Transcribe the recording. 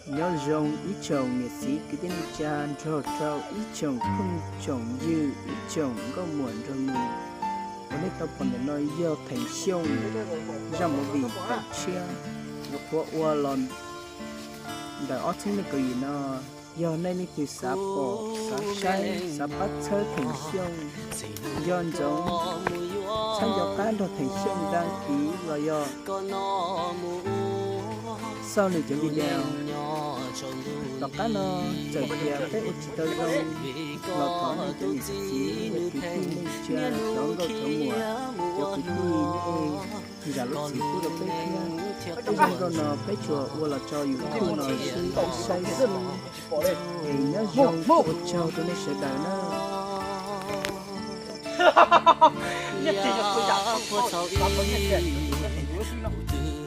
Nyob zoo ib tsoom niam txiv kwv tij neej tsa nrog rau ib tsoom phooj tsoom ywg ib tsoom nkauj muam nraug nus. Uas nej tau pom ntawm no yog Theem Xyooj zaj movie tawm tshiab uas qhuav ua los ntawm ob txhiab nees nkaum yim no. Yog nej leej twg xav pom, xav saib, xav pab txhawb Theem Xyooj, nco ntsoov txhawb nco qab nrog Theem Xyooj đăng ký los yog xauj nws cov video. Tom qab no txawm tias peb ua tsis tau zoo los thov nej cov niam txiv kwv tij neej tsa, cov nkauj cov muam, cov kwv tij nej zam lub txim pub rau peb thiab. Tej zaj nkauj no peb tsuas ua los tso YouTube no sib saib xwb. Es nyob zoo, ua tsaug rau nej sawv daws na. Nyob tsis yog kuv yam txhob txhob txhob txhob nyob tsis